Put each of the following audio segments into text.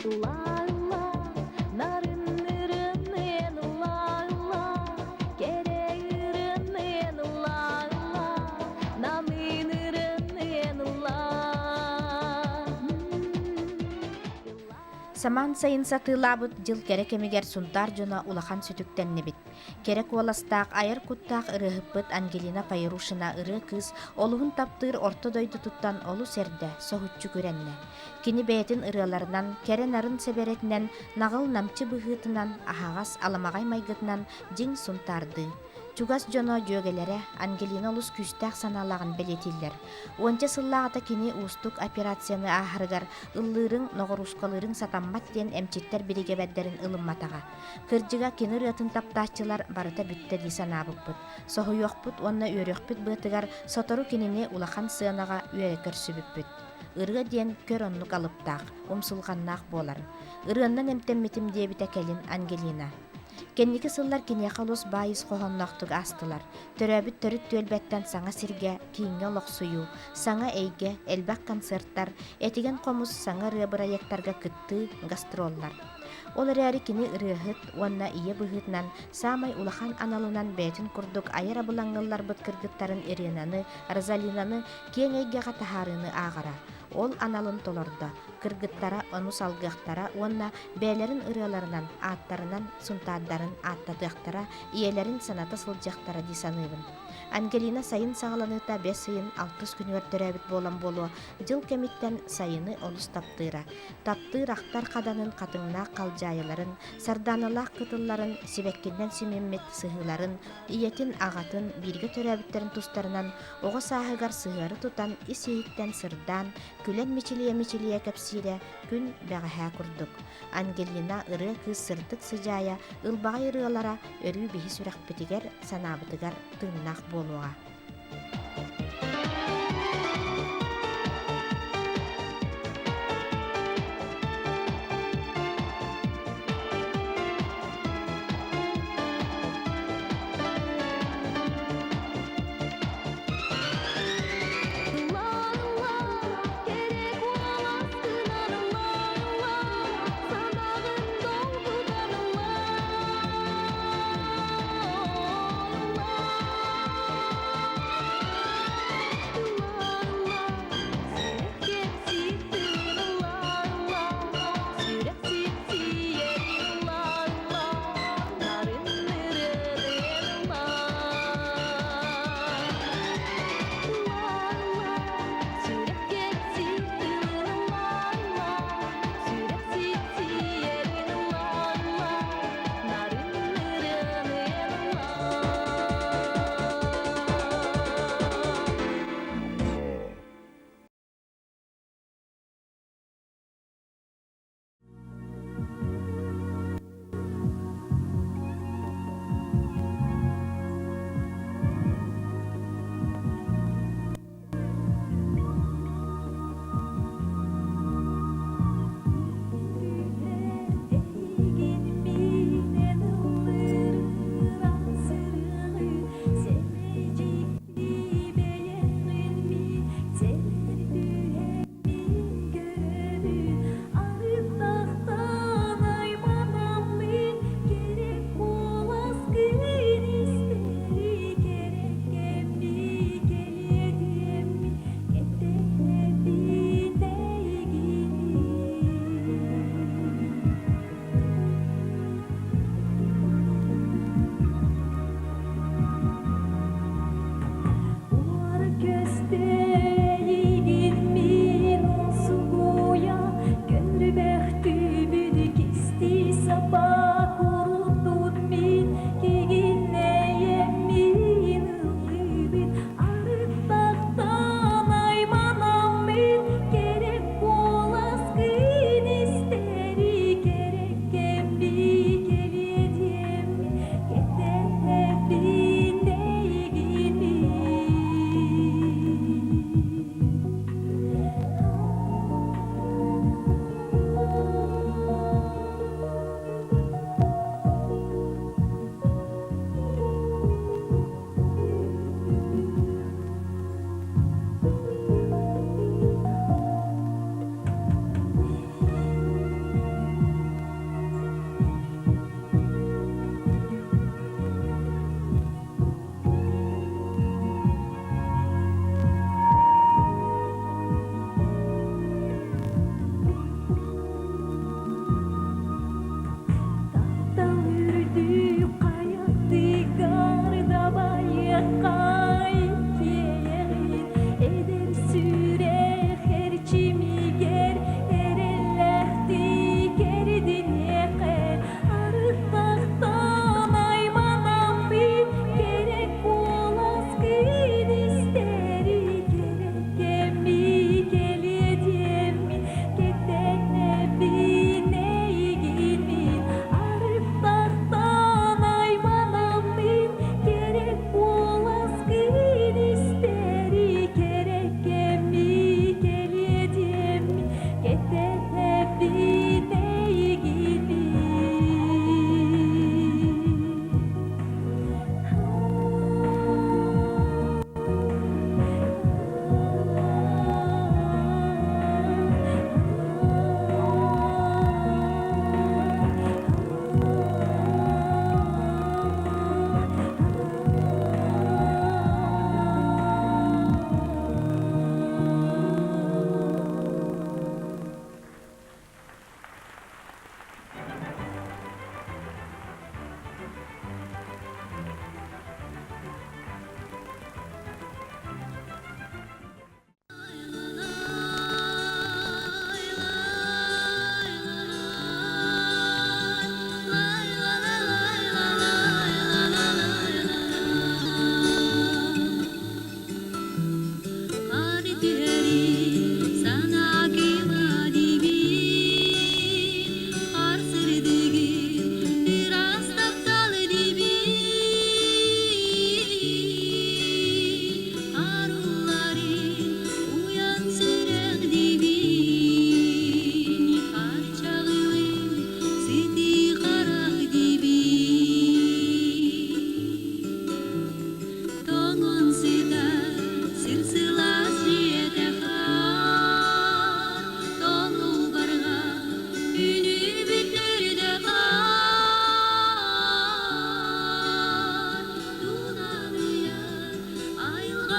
Ылла-ылла, нарыннырынныын ылла-ылла, кэрэ ырынныын ылла-ылла, намыынырынныын ылла. Самаан сайын сатыылаабыт дьыл кэрэ кэмигэр Сунтаар дьоно улахан сүтүктэннибит. Кэрэ куоластаах, айар куттаах ырыаһыппыт Ангелина Файрушина ырыа кыыс олуһун таптыыр орто дойдутуттан олус эрдэ, соһуччу күрэннэ. Кини бэйэтин ырыаларынан, кэрэ-нарын сэбэрэтинэн, наҕыл-намчы быһыытынан, аһаҕас, аламаҕай майгытынан дьиҥ сунтаардыы. Чугас дьоно, дьүөгэлэрэ Ангелина олус күүстээх санаалааҕын бэлиэтииллэр. Уонча сыллааҕыта кини уустук операцияны ааһарыгар ыллыырыҥ, ноҕоруускалыырыҥ сатаммат диэн эмчиттэр бириигэбэрдэрин ылымматаҕа. Кырдьыга, кини ырыатын таптааччылар барыта бүттэ дии санаабыппыт. Соһуйуохпут уонна үөрүөхпүт быатыгар сотору кинини улахан сыанаҕа үөрэ көрсүбүппүт. Ырыа диэн көр оннук алыптаах, умсулҕаннаах буолар. Ырыаннан эмтэммитим диэбитэ кэлин Ангелина. Кэнники сыллар киниэхэ олус баай ис хоһоонноохтук аастылар. Төрөөбүт төрүт түөлбэттэн саҥа сиргэ, кииҥҥэ олохсуйуу, саҥа эйгэ, элбэх концерттар, этигэн хомус саҥа ырыа бырайыактарга кыттыы, гастроллар. Ол эрээри кини ырыаһыт уонна ийэ быһыытынан саамай улахан аналынан бэйэтин курдук айар абылаҥҥылларбыт кыргыттарын Иринаны, Розалинаны киэҥ эйгэҕэ таһаарыыны ааҕара. Ол аналын толордо, кыргыттара ону салгыахтара уонна бэйэлэрин ырыаларынан, ааттарынан сунтаардарын ааттатыахтара, ийэлэрин саната сылдьыахтара дии саныыбын. Ангелина сайын саҕаланыыта бэс ыйын алтыс күнүгэр төрөөбүт буолан буолуо, дьыл кэмиттэн сайыны олус таптыыра. Таптыыр ахтар хаданын хатыҥнаах халдьаайыларын, сардааналаах кытылларын, сибэккинэн симиммит сыһыыларын, ийэтин, аҕатын, бииргэ төрөөбүттэрин тустарынан оҕо сааһыгар сыһыары тутан ис-иһиттэн сырдаан, күлэн мичилийэ-мичилийэ кэпсиирэ күн бэҕэһээ курдук. Ангелина ырыа кыыс сырдык сыдьаайа, ылбаҕай ырыалара өрүү биһи сүрэхпитигэр, санаабытыгар тыыннаах буолуоҕа.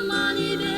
Aman.